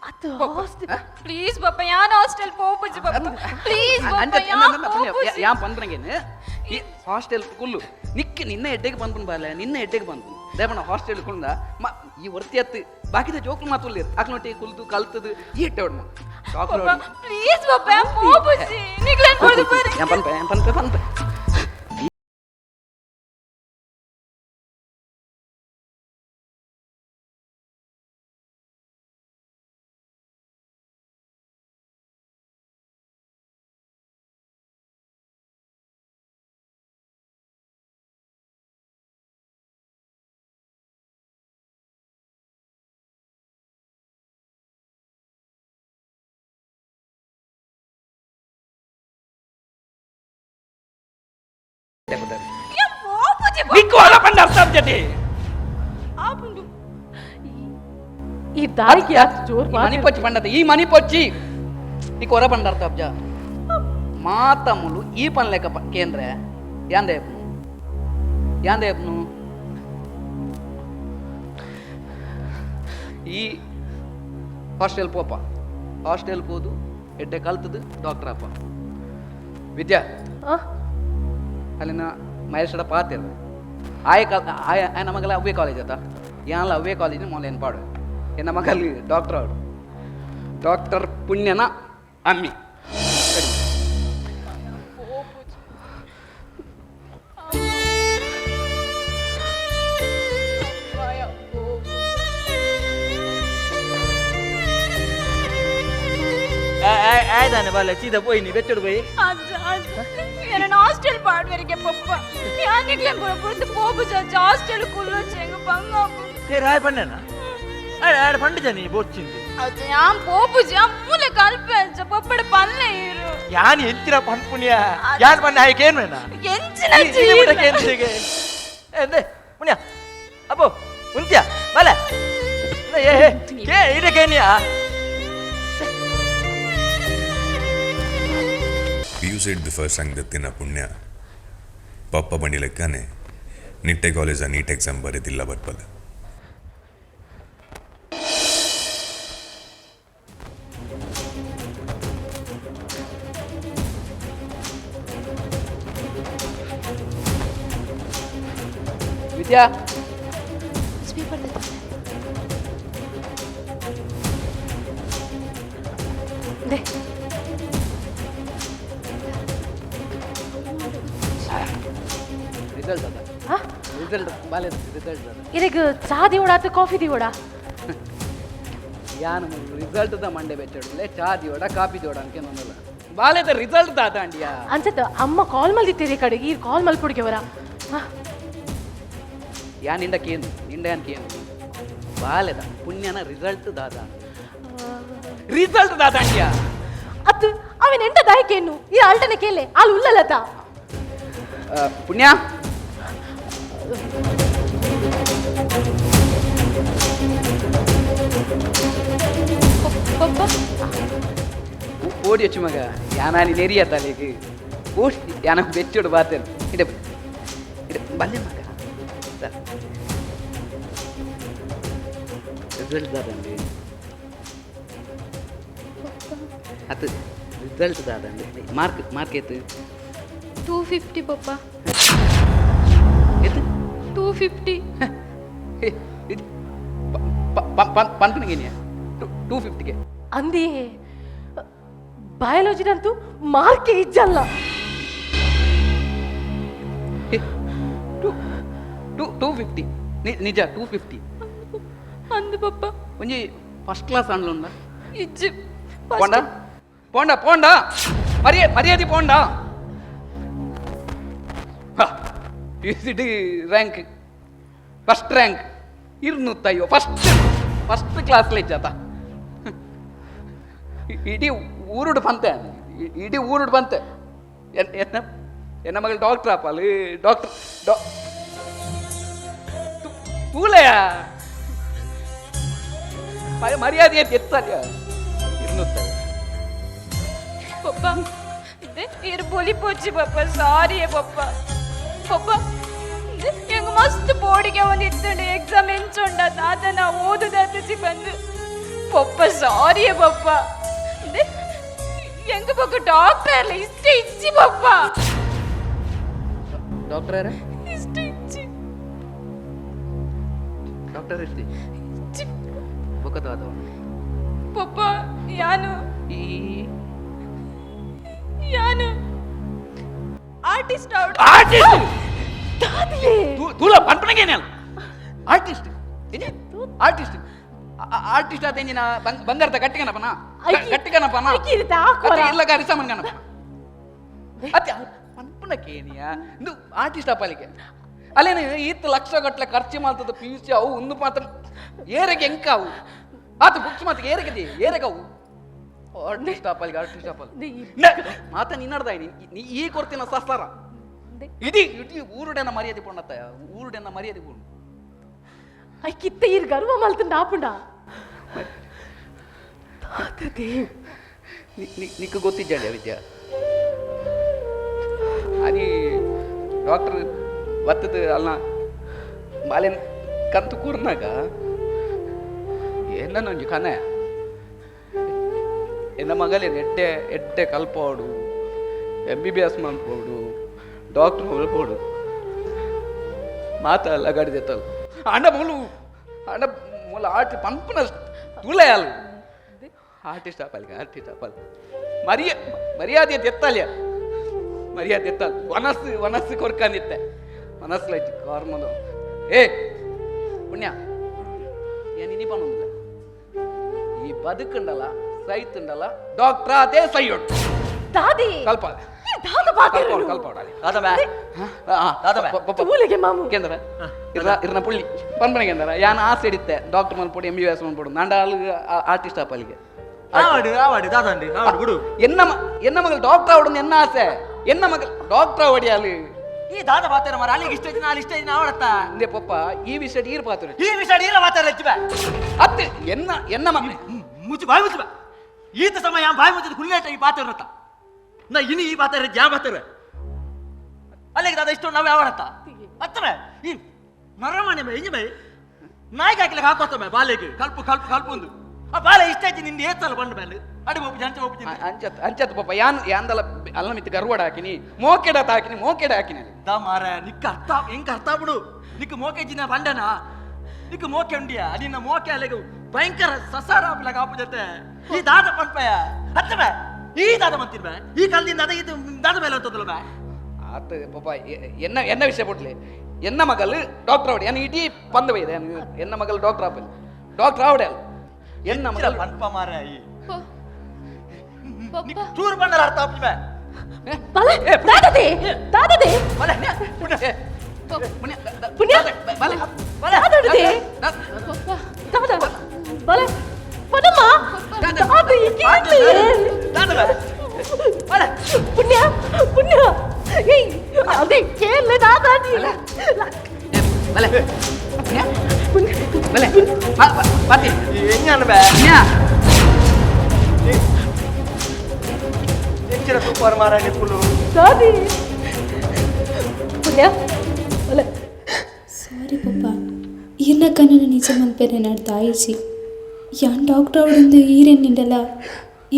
ಅದು ಹಾಸ್ಟೆಲ್. ಪ್ಲೀಸ್ ಪಪ್ಪ, ಯಾನ್ ಹಾಸ್ಟೆಲ್ ಪೋಪುಜಿ ಪಪ್ಪ, ಪ್ಲೀಸ್ ಪಪ್ಪ, ಯಾನ್ ಪೋಪುಜಿ. ಯಾನ್ ಪಂದ್ರಂಗೇನು, ಈ ಹಾಸ್ಟೆಲ್ ಕುಲ್ಲು ನಿಕ್ಕೆ ನಿನ್ನ ಎಡ್ಡೆಗೆ ಬಂದ್ಪುನ್ ಬಾಲೆ, ನಿನ್ನ ಎಡ್ಡೆಗೆ ಬಂದ್ಪುನ್ ದೇವಣ್ಣ. ಹಾಸ್ಟೆಲ್ ಕುಂದ ಮ ಈ ವರ್ತಿ ಅತ್ತು ಬಾಕಿದ ಜೋಕ್ಲು ಮಾತುಲ್ಲೇರು ಅಕ್ಲೊಟ್ಟಿ ಕುಲ್ದು ಕಲ್ತದು ಈ ಎಡ್ಡೆ ಹೊಡ್ಮ ಡಾಕ್ಟರ್. ಪಪ್ಪ ಪ್ಲೀಸ್ ಪಪ್ಪ, ಯಾನ್ ಪೋಪುಜಿ, ನಿಗ್ಲೇನ್ ಕೊಡ್ದು ಬರಿ. ಯಾನ್ ಪನ್ಪೆ, ಯಾನ್ ಪನ್ಪೆ ಪನ್ಪೆ. ಯಾನ್ ಪೋಪುಜಿ. ನಿಕ್ಕು ಹೊರ ಪಂಡ ಅರ್ಥ ಆಗ್ತದೆ. ಆಪುಂಡು. ಈ ದಾರಿಗೆ ಯಾಕೆ ಜೋರ್? ಮನಿ ಪೊಚ್ಚಿ ಪಂಡತ, ಈ ಮನಿ ಪೊಚ್ಚಿ ನಿಕ್ಕು ಹೊರ ಪಂಡ ಅರ್ಥ ಅಬ್ಜ ಮಾತಮ್ಮುಲು. ಈ ಪನ್ಲೆಕ್ಕ ಕೇಂದ್ರ ಯಾಂದ ಯಪ್ನು, ಯಾಂದ ಯಪ್ನು. ಈ ಹಾಸ್ಟೆಲ್ ಪೋಪ, ಹಾಸ್ಟೆಲ್ ಪೋದು ಎಡ್ಡೆ ಕಲ್ತದು ಡಾಕ್ಟರ್ ಅಪ್ಪ ವಿದ್ಯಾ. ಅಲ್ಲಿನ ಮಹೇಶಡ ಪಾತಿರ್ ಆಯ ಕಲ್ ಆಯ ಆಯನ ಮಗಲ ಅವ್ವೇ ಕಾಲೇಜ್ ಆತ, ಯಾನ್ಲ ಅವ್ವೇ ಕಾಲೇಜ್ ಮೊನ್ನೆ ಪಾಡು. ಎನ್ನ ಮಗಲ್ಲಿ ಡಾಕ್ಟರ್ ಅವಳು, ಡಾಕ್ಟರ್ ಪುಣ್ಯನ ಅಮ್ಮಿ. ಆಯ್ದಾನೆ ಬಾಲೆ, ಸೀದಾ ಪೋಯಿ ನೀ ಬೆಚ್ಚಡು ಪೋಯಿ. ಅಜ್ಜ ಅಜ್ಜ, ಎನನ ಹಾಸ್ಟೆಲ್ ಪಾಡ್ವೆರಿಗೆ ಪಪ್ಪ, ಯಾನ್ ನಿಗ್ಲೇನ್ ಪೂರ ಬುಡ್ದು ಪೋಪುಜಿ ಅಜ್ಜ. ಹಾಸ್ಟೆಲ್ ಕುಲ್ಲೊಚ್ಚಿ, ಎಂಕ್ ಬಂಗ ಆಪುಂಡು. ಸರಿ, ಆಯ್ ಪಣ್ಣನ ಆಯ್ ಆಯ್ ಪಂಡಿಜ ನೀ ಬೋಚ್ಚಿಂದು. ಅಜ್ಜ, ಯಾನ್ ಪೋಪುಜಿ, ಯಾನ್ ಮೂಲೆ ಕಲ್ಪೆ ಅಜ್ಜ, ಪಪ್ಪಡ ಪಲ್ಲೆ ಇರು. ಯಾನ್ ಎಂಚಿನ ಪನ್ಪುಣ್ಯ, ಯಾನ್ ಪಣ್ಣ ಆಯ್ಕೆ ಏನು ಎಂಚಿನ ಅಜ್ಜ ಈರ್ನ? ಎಂದೆ ಪುಣ್ಯ ಅಬ್ಬೋ ಉಂತ್ಯ ಬಲೆ ಏ ಏ, ಕೇ ಇಡೆ ಕೇನಿಯಾ. ಪಿ ಯು ಸಿಡ್ದು ಫಸ್ಟ್ ರ್ಯಾಂಕ್ ದತ್ತಿನ ಪುಣ್ಯ ಪಪ್ಪ ಬಂಡಿ ಲೆಕ್ಕನೆ ನಿಟ್ಟೆ ಕಾಲೇಜ ನೀಟ್ ಎಕ್ಸಾಮ್ ಬರೆದಿಲ್ಲ ಬರ್ಪಲ್ಲ. ವಿದ್ಯಾ. ಸ್ಪೀಕರ್. They. Result ಅದ. ಹಾ? ರಿಸಲ್ಟ್ ಬಾಲೆ, ರಿಸಲ್ಟ್ ಅದ. ಇದೀಗ ಚಾ ದಿವಡ ಅಥವಾ ಕಾಫಿ ದಿವಡ? ಯಾನ್ ರಿಸಲ್ಟ್ the ಮಂಡೆ ಬೆಚ್ಚಡುಲೆ, ಚಾ ದಿವಡ ಕಾಫಿ ದಿವಡ ಅನ್ಕೆ ನನ್ನಲ್ಲ. ಬಾಲೆದ ರಿಸಲ್ಟ್ ದಾದ ಅಂಡಿಯಾ. ಅನ್ಸತ್ತ ಅಮ್ಮ ಕಾಲ್ ಮಲ್ದಿತ್ತೀರಿ ಕಡೆ, ಈ ಕಾಲ್ ಮಲ್ಪುಡ್ಗೆವರ. ಯಾ ನಿಂಡ ಕೇಂದು ನಿಂಡ ಯಾನ್ ಕೇಂದು ಬಾಲೆದ ಪುಣ್ಯನ ರಿಸಲ್ಟ್ ದಾದ, ರಿಸಲ್ಟ್ ದಾದ ಅಂಡಿಯಾ. ಅತ್ತು ಅವನ್ ಎಂತ ದಾಯಕೇನು, ಈ ಅಲ್ಟನೆ ಕೇಲೆ ಅಲ್ಲಿ ಉಲ್ಲಲತ. ಪುಣ್ಯ. ಬೋಡಿ వచ్చು ಮಗ ಯಾನಾನಿ ನೆರಿಯ ತಲೆಗೆ ಓಡಿ ಯಾನ ಬೆಚ್ಚೋಡು ಬಾತೇನೆ ಇಡೆ ಇಡೆ ಬಲ್ಲೆ ಮಗ ರಿಸಲ್ಟ್ ದಾದಂడి ಅದು ರಿಸಲ್ಟ್ ದಾದಂడి ಮಾರ್ಕ್ ಮಾರ್ಕ್ ಏತು 250 ಪಪ್ಪ. ಏತು? 250. ಇದು ಪಂಪನಿಗೆ 250ಗೆ. ಅಂದಿ ಬಯಾಲಜಿನಂತೂ ಮಾರ್ಕೆ ಇಜ್ಜಲ್ಲ. ಟೂ ಟೂ 250 ನಿಜ 250. ಅಂದು ಪಪ್ಪ. ಒಂಜಿ ಫಸ್ಟ್ ಕ್ಲಾಸ್ ಆಂಡ್ಲುಂಡ? ಇಜ್ಜಿ. ಪೋಂಡ ಪೋಂಡ ಪೋಂಡ ಮರ್ಯಾದೆ ಪೋಂಡ ಇಸಿಡಿ ರ್ಯಾಂಕ್ ಫಸ್ಟ್ ರ್ಯಾಂಕ್ ಇರ್ನುತ್ತಯ್ಯೋ ಫಸ್ಟ್ ಫಸ್ಟ್ ಕ್ಲಾಸ್ಲೇ ಇಜ್ಜಾತ. ಇಡೀ ಊರುಡು ಬಂತೆ, ಇಡೀ ಊರುಡು ಬಂತೆ. ಎನ್ನ ಎನ್ನ ಮಗಳು ಡಾಕ್ಟ್ರ್ ಅಪ್ಪ ಅಲ್ಲಿ ಡಾಕ್ಟರ್ ಡಾ ತೂಲೆಯ ಮರ್ಯಾದೆ ಎತ್ತಲ್ಯ ಇರ್ನುತ್ತ. ಪಪ್ಪ ಇರು ಬೊಲಿ ಪೋಚಿ ಪಪ್ಪ, ಸಾರಿ ಪಪ್ಪ. ಪಪ್ಪ ಎಂಗ್ ಮಸ್ತ್ ಬೋಡಿಗೆ ಒಂದು ಇತ್ತಂಡೆ ಎಕ್ಸಾಮ್ ಎಂಚೊಂಡ ತಾತ ನಾ ಓದುದಾತಚಿ ಬಂದು ಪಪ್ಪ ಸಾರಿ ಪಪ್ಪ. ಎಂಗ್ ಪಕ್ಕ ಡಾಕ್ಟರ್ ಇಷ್ಟ ಇಚ್ಚಿ ಪಪ್ಪ. ಡಾಕ್ಟರ್ ಯಾರ? ಇಷ್ಟ ಇಚ್ಚಿ. ಡಾಕ್ಟರ್ ಇರ್ತಿ ಇಚ್ಚಿ. ಬೊಕ್ಕದ ಪಪ್ಪ ಯಾನು ಈ ಯಾನು ಆರ್ಟಿಸ್ಟ್ ಔಟ್. ಆರ್ಟಿಸ್ಟ್ ದಾದಿಯೇ ತೂಲ ಪಂಪನಿಗೇನೆ ಆರ್ಟಿಸ್ಟ್ ಆರ್ಟಿಸ್ಟ್ ಆರ್ಟಿಸ್ಟ್ ಆತ ಇಂಜಿನ ಬಂಗಾರದ ಗಟ್ಟಿಗನಪನ ಗಟ್ಟಿಗನಪನ ಐಕಿ ಇರುತ್ತೆ, ಹಾಕುವರ. ಇಲ್ಲ ಗಾರಿ ಸಾಮಾನ್ ಅತ್ತೆ ಪಂಪನ ಕೇನಿಯ ಇಂದು ಆರ್ಟಿಸ್ಟ್ ಅಪ್ಪಲಿಗೆ ಅಲ್ಲೇನು ಈತ್ ಲಕ್ಷ ಗಟ್ಟಲೆ ಖರ್ಚು ಮಾಡ್ತದ ಪಿ ಯು ಸಿ ಅವು ಒಂದು ಮಾತ್ರ ಏರೆಗೆ ಎಂಕ ಅವು ಆತ ಬುಕ್ಸ್ ಮಾತ್ರ ಏರೆಗೆ ಏರೆಗೆ ಅವು ಆರ್ಟಿಸ್ಟ್ ಅಪ್ಪಲಿಗೆ ಆರ್ಟಿಸ್ಟ್ ಅಪ್ಪಲ್ ಮಾತ ನಿನ್ನಡ್ದ ನೀ ಈ ಕೊಡ್ತೀನ ಸಸ್ತಾರ ಇಡೀ ಇಡೀ ಊರುಡೆನ ಮರ್ಯಾದೆ ಪೊಂಡತ್ತ ಊರುಡೆನ ಮರ್ಯಾದೆ ಪೊಂಡು. ಐಕಿತ್ತ ಇರ್ ಗರ್ವ ಮಲ್ತಂಡ ಆಪುಂಡ ತಾತದೆ. ನಿಕ್ಕು ಗೊತ್ತಿದ್ದಾಳೆ ವಿದ್ಯಾ అది ಡಾಕ್ಟರ್ ಬತ್ತದ ಅಲ್ಲ ಬಾಲೆನ್ ಕಂತು ಕೂರ್ನಾಗ ಏನೊಂಜಿ ಕನೆ ಎನ್ನ ಮಗಲೇನು ಎಡ್ಡೆ ಎಡ್ಡೆ ಕಲ್ಪೋಡು MBBS ಮಲ್ಪೋಡು ಡಾಕ್ಟರ್ ಮಲ್ಪೋಡು ಮಾತಲ್ಲ ಗಡಿದೆತ್ತಲ್ಲ ಅಂಡ ಮೂಲು ಅಂಡ ಮೂಲ ಆರ್ಟಿ ಪಂಪನ ತುಳೆಯಲ್ಲ ಆರ್ಟಿಸ್ಟ್ ಆಪಲ್ಗೆ ಆರ್ಟಿಸ್ಟ್ ಆಪಲ್ ಮರ್ಯಾದೆ ಎತ್ತಲ್ಯ ಮರ್ಯಾದೆ ಎತ್ತಲ್ ವನಸ್ಸು ವನಸ್ಸು ಕೊರ್ಕಂದಿತ್ತೆ ಮನಸ್ಸು ಕಾರ್ಮದು. ಏ ಪುಣ್ಯ ಏನು ಇನಿ ಪನ್ನೊಂದಿಲ್ಲ ಈ ಬದುಕುಂಡಲ್ಲ ಸೈತುಂಡಲ್ಲ ಡಾಕ್ಟ್ರ್ ಅದೇ ಸೈಯೊಟ್ಟು. ದಾದಿ ಕಲ್ಪ ಈ ದಾದ ಪಾತೆರನು. ಕಲ್ಪ ದಾದಮೆ ದಾದಮೆ. ತೂಲೆಗೆ ಮಾಮು. ಕೇಂದ್ರ ಇರ್ನ ಇರ್ನ ಪುಳ್ಳಿ ಪನ್ಪನೆ ಕೇಂದ್ರ ಯಾನ್ ಆಸೆ ಇಡಿತ್ತೆ ಡಾಕ್ಟರ್ ಮಲ್ಪೊಡು MBBS ಮಲ್ಪೊಡು ನಾಂಡ ಅಲ್ಗ ಆರ್ಟಿಸ್ಟ್ ಆಪಲ್ಲಿಗೆ. ಆವಾಡು ಆವಾಡು ದಾದಂಡಿ ಆವಾಡು ಬಿಡು. ಎನ್ನ ಎನ್ನ ಮಗಳು ಡಾಕ್ಟರ್ ಆವಡು ಎನ್ನ ಆಸೆ ಎನ್ನ ಮಗಳು ಡಾಕ್ಟರ್ ಆವಡಿ ಅಲ್ಲಿ. ಈ ದಾದ ಪಾತ್ರ ಮಾರ ಅಲ್ಲಿಗೆ ಇಷ್ಟ ದಿನ ಅಲ್ಲಿ ಇಷ್ಟ ದಿನ ಆವಡತ್ತ. ಅಂದೆ ಪಪ್ಪ ಈ ವಿಷಯ ಈರ್ ಪಾತ್ರ ಈ ವಿಷಯ ಇಲ್ಲ ಮಾತಾಡ ಹೆಚ್ಚು ಅತ್ತೆ ಎನ್ನ ಎನ್ನ ಮಗ ಮುಚ್ಚು ಬಾಯಿ ಮುಚ್ಚು ಬಾ. ಈತ ಸಮಯ ಬಾಯಿ ಮುಚ್ಚಿದ ಕುಲ್ಲೇಟ ಈ ಪಾತ್ರ ಇರತ್ತ ನಾ ಇನಿ ಈ ಪಾತ್ರ ಯಾ ಪಾತ್ರ ಅಲ್ಲಿಗೆ ದಾದ ಇಷ್ಟು ನಾವು ಯಾವಡತ್ತ ಅತ್ತಮೆ ಈ ನರಮನೆ ಬೈ ಇಂಜಿ ಬೈ ನಾಯಿಗೆ ಹಾಕ್ಲಿಕ್ಕೆ ಹಾಕೋತಮೆ ಬಾಲೆಗೆ ಕಲ್ಪು ಕಲ್ಪು ಕಲ್ಪು ಒಂದು ಆ ಬಾಲೆ ಇಷ್ಟ ಆಯ್ತು ನಿಂದ ಏತ್ತಲ್ಲ ಬಂಡ ಮೇಲೆ ಅಡಿ ಒಪ್ಪು ಜಂಚ ಒಪ್ಪು ಅಂಚತ್ ಅಂಚತ್ ಪಾಪ ಯಾನ್ ಯಾಂದಲ ಅಲ್ಲ ಮಿತ್ ಗರ್ವಡ ಹಾಕಿನಿ ಮೋಕೆಡ ಹಾಕಿನಿ ಮೋಕೆಡ ಹಾಕಿನಿ ಅಲ್ಲಿ. The ಮಾರ ನಿಕ್ಕ ಅರ್ಥ ಹೆಂಗ ಅರ್ಥ ಬಿಡು ನಿಕ್ಕ ಮೋಕೆ ಜಿನ ಬಂಡನ ನಿಕ್ಕ ಮೋಕೆ ಉಂಡಿಯ ನಿನ್ನ ಮೋಕೆ ಅಲ್ಲಿಗೆ ಭಯಂಕರ ಸಸಾರ ಆಪಲಾಗ ಆಪು ಜೊತೆ ಈ ದಾದ ಪಂಪಯ ಹತ್ತಮೆ ಈ ದಾದ ಮಂತಿರ್ಬೆ ಈ ಕಾಲದಿಂದ ಅದ ಇದು ದಾದ ಮೇಲೆ ಅಂತದಲ್ಲ ಬಾ. ಆತ ಪಾಪ ಎನ್ನ ಎನ್ನ ವಿಷಯ ಬಿಡ್ಲಿ ಎನ್ನ ಮಗಲು ಡಾಕ್ಟರ್ ಆವಡಿ ಎನ್ನ ಇಡೀ ಪಂದ ಬೈದೆ ಎನ್ನ ಮಗಲು ಡಾಕ್ಟರ್ ಆಪಲ್ ಡಾಕ್ಟರ್ ಆವಡೆ ಅಲ್ಲ ಎನ್ನ ಮಗಲು ಪಂಪ ಮಾರ ಈ ಪಪ್ಪ ಚೂರು ಬಂಡಲ ಅರ್ಥ ಆಪು ಬೆ. ಬಲೆ ದಾದದೆ ದಾದದೆ ಬಲೆ ಏ, ಪುಣ್ಯ, ಪುಣ್ಯ ಬಲೆ, ಬಲೆ ದಾದದೆ ಪಪ್ಪ ದಾದ ಬಲೆ ಪದಮ್ಮ ದಾದ ಈಕಿ ದಾದ ಬೆ. ಬಲೆ ಪುಣ್ಯ ಪುಣ್ಯ ಏಯ್ ಅದೇ ಕೇಳ ದಾದಾಜಿ ಏ, ಬಲೆ ಪುಣ್ಯ, ಪುಣ್ಯ ಬಲೆ ಬಾತಿ ಹೆಂಗನ್ ಬೆ ಪುಣ್ಯ. ಎಂಚಿನ ಸೂಪರ್ ಮಾರಾಣಿ ಪುಲು ದಾದಿ ಪುಣ್ಯ ಒಲೆ ಸಾರಿ ಪಪ್ಪ, ಈರ್ನ ಕಣ್ಣನ ನಿಜ ಮಲ್ಪೆರೆ ನಾಡ್ ತಾಯಿಜಿ. ಯಾನ್ ಡಾಕ್ಟರ್ ಅವಡೊಂದು ಈರೆನ್ ನಿಂಡಲ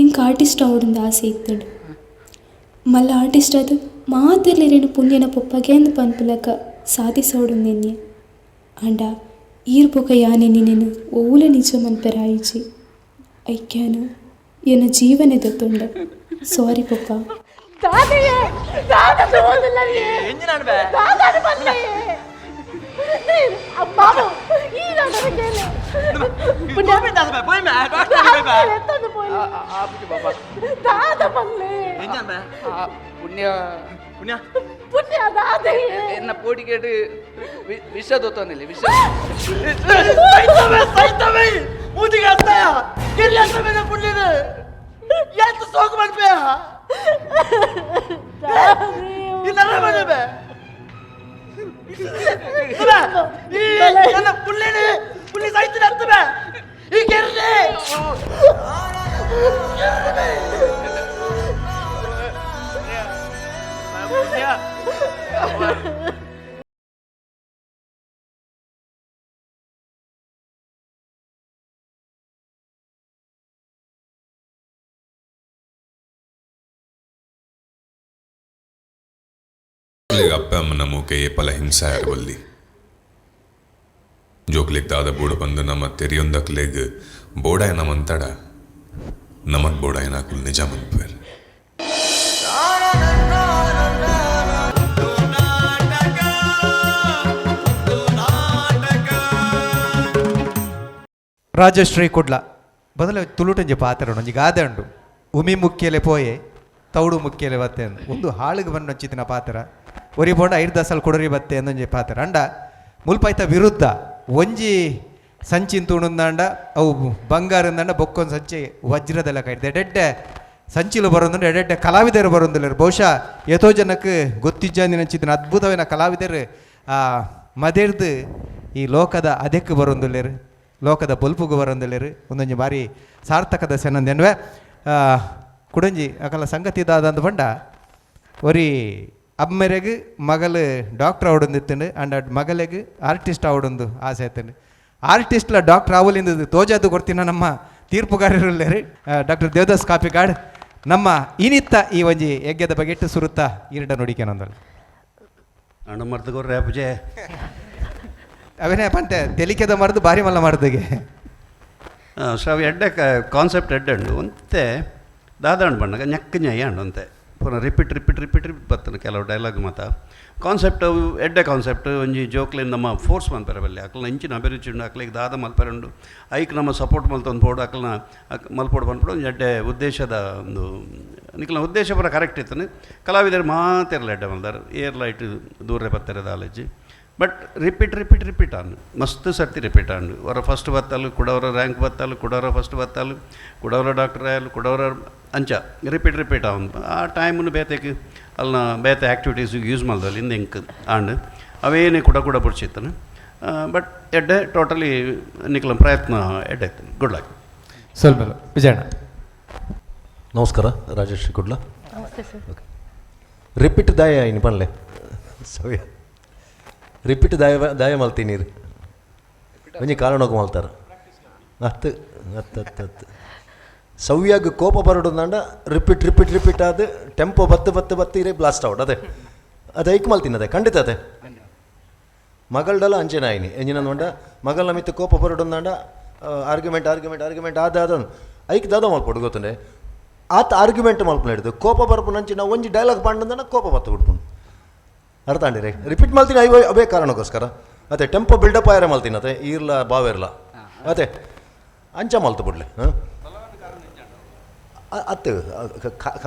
ಎಂಕ್ ಆರ್ಟಿಸ್ಟ್ ಅವಡೊಂದು ಆಸೆ ಇತ್ತಂಡು. ಮಲ್ಲ ಆರ್ಟಿಸ್ಟ್ ಆದ್ ಮಾತೆರ್ಲೆರೆನ ಪುಣ್ಯನ ಪೊಪ್ಪಗೆ ಅಂದ್ ಪನ್ಪುಲಕ ಸಾಧಿಸೋಡುಂದೆನ್ನೆ. ಆಂಡ ಈರ್ ಬೊಕ ಯಾನ್ ಎನ್ನಿನೆನ್ ಒವ್ವುಲ ನಿಜ ಮನ್ಪೆರೆ ಆಯಿಜಿ. ಐಕ್ಯಾನ ಎನ್ನ ಜೀವನೆ ದತ್ತೊಂಡೆ. ಸಾರಿ ಪಪ್ಪ. ದಾದಿಯೇ ದಾದ ತೋದುಲ್ಲರಿಯೇ ಎಂಜಿನ ಬೇ ದಾದಾನ ಪನ್ನೆ ಮಾಮು ಈ ಕೇಳಿ ಪುಣ್ಯ ದಾದ ಬೇ ಪೋಯ್ ಮೇ ಡಾಕ್ಟರ್ ಬೇ ಬೇ ಎತ್ತೊಂದು ಪೋಯಿ ಆಪುಜಿ ಬಾಬಾ. ದಾದ ಪನ್ನೆ ಎಂಜಿನ ಬೇ ಪುಣ್ಯ ಪುಣ್ಯ ಪುಣ್ಯ ದಾದೆಯೇ ಎನ್ನ ಪೋಡಿಗೇಟ್ ವಿಷ ದೊತ್ತೊಂದಿಲ್ಲ ವಿಷ. ಸೈತವೆ ಸೈತವೆ ಮೂಜಿಗೆ ಹತ್ತಾಯ ಗಿರ್ಲಿ ಹತ್ತವೆ ಪುಣ್ಯದ ಎಂತ ಸೋಕು ಮಾಡ್ಪೇಯ ಈ ನರ ಮನೆ ಬೇ ಈ ನನ್ನ ಪುಳ್ಳಿನಿ ಪುಳ್ಳಿ ಸೈತಿನ ಹತ್ತವೆ ಈ ಗಿರ್ಲಿ ಅಪ್ಪ ಅಮ್ಮನ ಮೂಕೆ ಏಪಲ ಹಿಂಸೆ ಆರವಲ್ಲಿ ಜೋಕ್ಲೆಗ್ ದಾದ ಬೋಡ ಬಂದು ನಮ್ಮ ತೆರಿಯೊಂದಕ್ಲೆಗ್ ಬೋಡಾಯ ನಮ್ಮಂತಡ ನಮಗ್ ಬೋಡಾಯನ ಅಕುಲು ನಿಜ ಮನ್ಪುವೆರ್. ರಾಜಶ್ರೀ ಕುಡ್ಲ ಬದಲ ತುಳುಟಂಜಿ ಪಾತ್ರ ಒಂಜಿ ಗಾದೆ ಉಂಡು, ಉಮಿ ಮುಖ್ಯಲೆ ಪೋಯೆ ತೌಡು ಮುಖ್ಯಲೆ ಬತ್ತೆ ಅಂದ್. ಒಂದು ಹಾಳಿಗೆ ಬಂದು ಪಾತ್ರ ಒರಿ ಬೋಂಡ ಐದು ದಸಲ್ ಕೊಡರಿ ಬತ್ತೆ ಅಂದೊಂಜಿ ಪಾತ್ರ. ಅಂಡ ಮುಲ್ಪೈತ ವಿರುದ್ಧ ಒಂಜಿ ಸಂಚಿನ ತೂಣುಂದಾಂಡ ಅವು ಬಂಗಾರಂದಾಂಡ ಬೊಕ್ಕೊಂದು ಸಂಚಿ ವಜ್ರದೆಲ್ಲ ಕೈಡ್ದೆ ಎಡೆಡ್ಡೆ ಸಂಚಿಲು ಬರೋದಂದ್ರೆ ಎಡೆಡ್ಡೆ ಕಲಾವಿದರು ಬರೋದಿಲ್ಲ. ಬಹುಶಃ ಎತೋ ಜನಕ್ಕೆ ಗೊತ್ತಿಜ್ಜಾಂದಿನಂಚಿತ್ತಿನ ಅದ್ಭುತವಿನ ಕಲಾವಿದರು ಆ ಮದೆರ್ದು ಈ ಲೋಕದ ಅದಕ್ಕೆ ಬರೋದಿಲ್ಲೇರು, ಲೋಕದ ಬೊಲ್ಪುಗು ಬರೋದಿಲ್ಲೇರು. ಒಂದೊಂಜಿ ಬಾರಿ ಸಾರ್ಥಕದ ಸೆನಂದೆನ್ವೆ ಕುಡಂಜಿ ಅಕಲ ಸಂಗತಿ ದಾದಂದು ಪಂಡ ಒರಿ ಅಮ್ಮೆರೆಗ್ ಮಗಲು ಡಾಕ್ಟರ್ ಆವಡೊಂದಿತ್ತಂಡು ಅಂಡ್ ಮಗಲೆಗ್ ಆರ್ಟಿಸ್ಟ್ ಆವಡೊಂದು ಆಸೆ ಆಯ್ತಂಡು. ಆರ್ಟಿಸ್ಟ್ಲ ಡಾಕ್ಟರ್ ಆವಲಿಂದ ತೋಜಾದು ಕೊಡ್ತೀನ ನಮ್ಮ ತೀರ್ಪುಗಾರರುಲ್ಲೇರು ಡಾಕ್ಟರ್ ದೇವದಾಸ್ ಕಾಪಿಕಾಡ್ ನಮ್ಮ ಇನಿತ್ತ ಈ ಒಂಜಿ ಯಜ್ಞದ ಬಗೆಟ್ಟು ಸುರುತ್ತ ಈರಡ ನುಡಿಕೆನೊಂದಲ್ಲ. ಅಣ್ಣ ಮರ್ದಗೋರ್ ರ್ಯಾಪುಜೆ ಅವೇನೇ ಪಂತೆ ತೆಲಿಕೆದ ಮರದು ಬಾರಿ ಮಲ್ಲ ಮರದಿಗೆ. ಸೊ ಅವು ಎಡ್ಡೆ ಕಾನ್ಸೆಪ್ಟ್ ಎಡ್ಡೆ ಉಂಡು ಒಂತೆ ದಾದಾಂಡ್ ಬಣ್ಣಗ ñಕ್ಕ ನ್ಯಾಯ ಉಂಡು ಅಂತೆ ಪುನಃ ರಿಪೀಟ್ ರಿಪೀಟ್ ರಿಪೀಟ್ ರಿಪೀಟ್ ಬರ್ತದೆ ಕೆಲವು ಡೈಲಾಗ್ ಮಾತ. ಕಾನ್ಸೆಪ್ಟ್ ಅವು ಎಡ್ಡೆ ಕಾನ್ಸೆಪ್ಟ್ ಒಂಜಿ ಜೋಕ್ಲಿನ್ ನಮ್ಮ ಫೋರ್ಸ್ ಮನ್ಪೆರೆ ಬಲ್ಲಿ ಅಕ್ಲನ ಇಂಚಿನ ಅಭಿರುಚಿ ಉಂಡು ಅಕ್ಲಿಗೆ ದಾದ ಮಲ್ಪೆರೆ ಉಂಡು ಐಕ್ ನಮ್ಮ ಸಪೋರ್ಟ್ ಮಲ್ತೊಂದು ಪೋಡು ಅಕ್ಲನ ಮಲ್ಪೋಡು ಪನ್ಪೋಡು ಒಂಜಿ ಎಡ್ಡೆ ಉದ್ದೇಶದ ಒಂದು ನಿಕ್ಲನ ಉದ್ದೇಶ ಪೂರ ಕರೆಕ್ಟ್ ಇತ್ತನೆ. ಕಲಾವಿದರು ಮಾತೆರ್ಲ ಎಡ್ಡೆ ಮಲ್ದಾರ್ ಏರ್ ಲೈಟ್ ದೂರ ಬತ್ತಾರೆ ದಾಲಜ್ಜಿ. ಬಟ್ ರಿಪೀಟ್ ರಿಪೀಟ್ ರಿಪೀಟ್ ಆನು ಮಸ್ತ್ ಸರ್ತಿ ರಿಪೀಟ್ ಆಂಡ್ ಅವರ ಫಸ್ಟ್ ಬತ್ತಾಲು ಕುಡವರ ರ್ಯಾಂಕ್ ಬತ್ತಾಲು ಕುಡವರ ಫಸ್ಟ್ ಬತ್ತಾಲು ಕುಡವರ ಡಾಕ್ಟರ್ ಆಯಲು ಕುಡವರ ಅಂಚ ರಿಪೀಟ್ ರಿಪೀಟ್ ಆವನ್ ಆ ಟೈಮ್ನು ಬೇತೆಕ್ ಅಲ್ನ ಬೇತೆ ಆ್ಯಕ್ಟಿವಿಟೀಸ್ ಯೂಸ್ ಮಲ್ದಲ್ಲಿ ಇಂದ ಇಂಕ್ ಆಂಡ್ ಅವೇನೇ ಕುಡ ಕುಡ ಬುಡ್ಚಿತ್ತನು. ಬಟ್ ಎಡ್ಡೆ ಟೋಟಲಿ ನಿಕ್ಲ ಪ್ರಯತ್ನ ಎಡ್ಡೆ ಇತ್ತು. Good luck. ಸ್ವಲ್ಪ ವಿಜಯಣ್ಣ. ನಮಸ್ಕಾರ, ರಾಜೇಶ್ ಕುಡ್ಲ. ನಮಸ್ತೆ ಸರ್. ರಿಪೀಟ್ ದಾಯ ಇನ್ನು ಪನ್ಲೆ ಸವ್ಯ ರಿಪೀಟ್ ದಾಯ ದಾಯ ಮಲ್ತಿ ನೀರು ಒಂಜಿ ಕಾರಣಕ್ಕೆ ಮಲ್ತಾರ ಹತ್ತು ಹತ್ತು ಹತ್ತು ಹತ್ತು ಸವ್ಯಾಗ ಕೋಪ ಬರಡುಂದಾಂಡ ರಿಪೀಟ್ ರಿಪೀಟ್ ರಿಪೀಟ್ ಆದ ಟೆಂಪೋ ಬತ್ತು ಬತ್ತು ಬತ್ತು ಇರೇ ಬ್ಲಾಸ್ಟ್ ಔಟ್. ಅದೇ ಅದೇ ಐಕ್ ಮಲ್ತೀನಿ ಅದೇ ಖಂಡಿತ ಅದೇ ಮಗಳ್ಡಲ ಅಂಚೆನ ಆಯ್ನಿ ಎಂಜಿನ ಅಂಡ ಮಗಳ ಮಿತ್ತ ಕೋಪ ಬರಡುಂದಾಂಡ ಆರ್ಗ್ಯುಮೆಂಟ್ ಆರ್ಗ್ಯುಮೆಂಟ್ ಆರ್ಗ್ಯುಮೆಂಟ್ ಆದ ಆದ ಐಕ್ ದಾದ ಮಲ್ಪೊಡು ಗೊತ್ತುಂಡೆ ಆತ ಆರ್ಗ್ಯುಮೆಂಟ್ ಮಲ್ಪನ ಹಿಡಿದು ಕೋಪ ಬರ್ಪುನಂಚಿ ನಾವು ಒಂಜಿ ಡೈಲಾಗ್ ಪಾಂಡಂದಾಂಡ ಕೋಪ ಬತ್ತು ಬಿಡ್ಪುಂಡು ಅರ್ಥ ಆಂಡಿರಿ ರಿಪೀಟ್ ಮಲ್ತೀನಿ ಅಯ್ಯೋ ಅವೇ ಕಾರಣಕ್ಕೋಸ್ಕರ ಅದೇ ಟೆಂಪೋ ಬಿಲ್ಡಪ್ ಆಯರೆ ಮಲ್ತೀನಿ ಅದೇ ಈರ್ಲ ಬಾವೆರ್ಲ ಅದೇ ಅಂಚ ಮಲ್ತು ಬಿಡ್ಲೆ ಹಾಂ ಅತ್ತು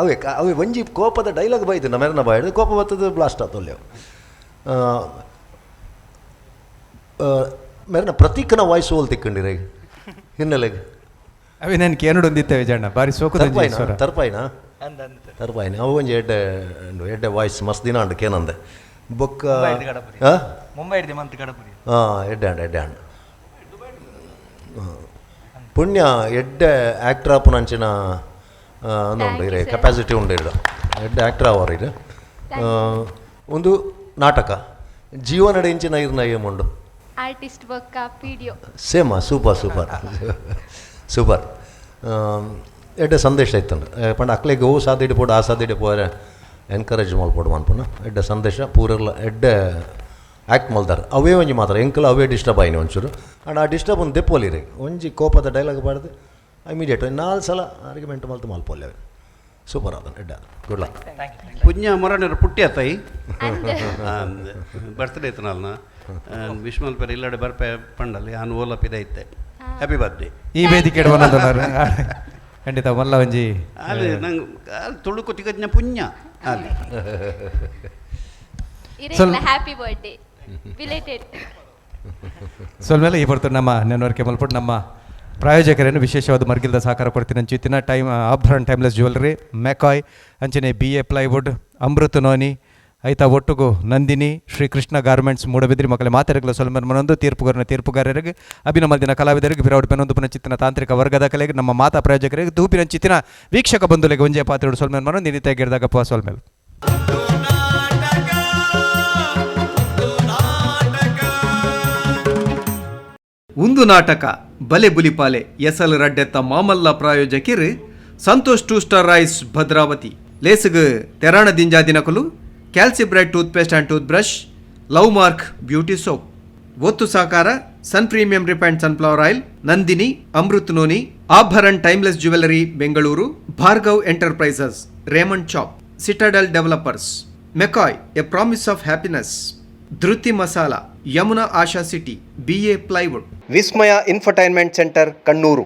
ಅವೇ ಅವೇ ಒಂಜಿ ಕೋಪದ ಡೈಲಾಗ್ ಬೈದು ನಮ್ಮೆರನ ಬಾಯ್ದು ಕೋಪ ಬತ್ತದ ಬ್ಲಾಸ್ಟ್ ಆತು ಮೆರನ ಪ್ರತೀಕನ ವಾಯ್ಸ್ ಓಲ್ ತಿಕ್ಕೊಂಡಿರಿ ಹಿನ್ನೆಲೆಗೆ ಅವೇ ನಾನು ಕೇನುಡೊಂದಿತ್ತೆ ವಿಜಯಣ್ಣ ಬಾರಿ ಸೋಕುದ ತರ್ಪಾಯಿನ ತರ್ಪಾಯಿನ ತರ್ಪಾಯಿನ ಅವು ಒಂಜಿ ಎಡ್ಡೆ ಉಂಡು ಎಡ್ಡೆ ವಾಯ್ಸ್ ಮಸ್ತ್ ದಿನ ಉಂಡು ಕೇನಂದೆ ಬೊಕ್ಕ ಹಾಂ ಮುಂಬೈ ಹಿಡ್ದು ಮಂತ್ ಕಡಪುರಿ. ಹಾಂ ಎಡ್ಡೆ ಅಂಡ್ ಎಡ್ಡೆ ಅಂಡ್ ಪುಣ್ಯ ಎಡ್ಡೆ ಆ್ಯಕ್ಟರ್ ಆಪುನಂಚಿನ ಉಂಡು ಇರೆ ಕೆಪಾಸಿಟಿ ಉಂಡು ಇರ. ಎಡ್ಡೆ ಆ್ಯಕ್ಟರ್ ಆವರ್ ಇದು. ಒಂದು ನಾಟಕ ಜೀವನಡೆ ಇಂಚಿನ ಇರ್ನ ಏಮುಂಡು? ಆರ್ಟಿಸ್ಟ್ ಬೊಕ್ಕ ಪಿಡಿಯೋ. ಸೇಮ, ಸೂಪರ್ ಸೂಪರ್ ಸೂಪರ್. ಎಡ್ಡೆ ಸಂದೇಶ ಇತ್ತಂಡು. ಪಂಡ ಅಕ್ಲೆಗ್ ಓ ಸಾದಿಡ್ ಪೋಡು, ಆ ಸಾದಿಡ್ ಪೋರೆ ಎನ್ಕರೇಜ್ ಮಲ್ಪೊಡು ಮನ್ಪುನ ಎಡ್ಡೆ ಸಂದೇಶ. ಪೂರೆರ್ಲ ಎಡ್ಡೆ ಆ್ಯಕ್ಟ್ ಮಲ್ದಾರ್. ಅವೇ ಒಂಜಿ ಮಾತ್ರ ಎಂಕಲ ಅವೇ ಡಿಸ್ಟರ್ಬ್ ಆಯಿನಿ ಒಂಚೂರು. ಆಂಡ ಆ ಡಿಸ್ಟರ್ಬ್ ಒಂದು ದೆಪ್ಪೊಲಿರಿ. ಒಂಜಿ ಕೋಪದ ಡೈಲಾಗ್ ಪಾಡ್ದು ಇಮಿಡಿಯೇಟ್ ನಾಲ್ ಸಲ ಆರ್ಗ್ಯುಮೆಂಟ್ ಮಲ್ತು ಮಲ್ಪೊಲಿ. ಅವೆ ಸೂಪರ್ ಆದ, ಎಡ್ಡೆ. Good luck. ಪುಣ್ಯ ಮೊರನರು ಪುಟ್ಟಿ ಅತ್ತೈ ಬರ್ತ್ಡೇ ಇತ್ತು. ವಿಶ್ ಮಲ್ಪೆರೆ ಇಲ್ಲಡೆ ಬರ್ಪೆ ಪಂಡಲ್ಲಿ ಆನ್ ಓಲಪ್ ಐತೆ. Happy birthday. ಈ ವೇದಿಕೆ ಖಂಡಿತ ಮಲ್ಲ ಒಂಜಿ. ಅಲ್ಲಿ ನಂಗೆ ಅಲ್ಲಿ ತುಳುಕು ತಿಗಜ್ಞ ಪುಣ್ಯ ಅಲ್ಲಿ. ಇರೆಗ್ಲ ಹ್ಯಾಪಿ ಬರ್ಡೇ ಬಿಲೇಟೆಡ್. ಸ್ವಲ್ಪ ಈ ಬರ್ತದೆ ನಮ್ಮ ನೆನವರಿಕೆ ಮಲ್ಪಟ್ಟು ನಮ್ಮ ಪ್ರಾಯೋಜಕರೇನು ವಿಶೇಷವಾದ ಮರ್ಗಿಲ್ದ ಸಹಕಾರ ಕೊಡ್ತೀನಿ ಅಂಚಿತ್ತಿನ ಟೈಮ್ ಆಭರಣ ಟೈಮ್ಲೆಸ್ ಜ್ಯುವೆಲ್ರಿ, ಮೆಕಾಯ್, ಅಂಚನೆ ಬಿ ಎ ಪ್ಲೈವುಡ್, ಅಮೃತ ನೋನಿ, ಐತ ಒಟ್ಟುಗು ನಂದಿನಿ, ಶ್ರೀಕೃಷ್ಣ ಗಾರ್ಮೆಂಟ್ಸ್ ಮೂಡಬಿದ್ರಿ ಮಕ್ಕಳ ಮಾತೆರಗಲ ಸೊಲ್ಮನ್ ಮನೊಂದು ತೀರ್ಪುಗಾರನ ತೀರ್ಪುಗಾರರಿಗೆ, ಅಭಿನಮಲ್ದಿನ ಕಲಾವಿದರಿಗೆ, ಬಿರಾವುಡ್ ಪೆನೊಂದು ಪುನಚಿತ್ತಿನ ತಾಂತ್ರಿಕ ವರ್ಗದ ಕಲೆಗೆ, ನಮ್ಮ ಮಾತಾ ಪ್ರಾಯೋಜಕರಿಗೆ, ತೂಪಿನಂಚಿತ್ತಿನ ವೀಕ್ಷಕ ಬಂಧುಗಳಿಗೆ ಒಂಜೇ ಪಾತ್ರೆ ಸೊಲ್ಮೆನ್ ಮನೊಂದು ನಿನಿತೆ ಗಿರ್ದಾಗಪ್ಪ ಸೊಲ್ಮೇಲ್. ಒಂದು ನಾಟಕ ಬಲೆ ಬುಲಿಪಾಲೆ ಎಸಲ್ ರಡ್ಡೆತ್ತ ಮಾಮಲ್ಲ ಪ್ರಾಯೋಜಕಿರು Santosh two star rice Bhadravati, ಲೇಸುಗು ತೆರಾಣ ದಿಂಜಾ ದಿನಕುಲು Calcibright toothpaste and tooth brush, love mark beauty soap. ಒತ್ತು ಸಹಕಾರ Sun premium refined sunflower oil, Nandini, Amrit noni, Abharan timeless jewellery Bengaluru, Bhargav enterprises, Raymond chop, citadel developers, McCoy a promise of happiness, Dhriti masala, Yamuna Asha city, BA plywood, Vismaya infotainment centre, Kannur.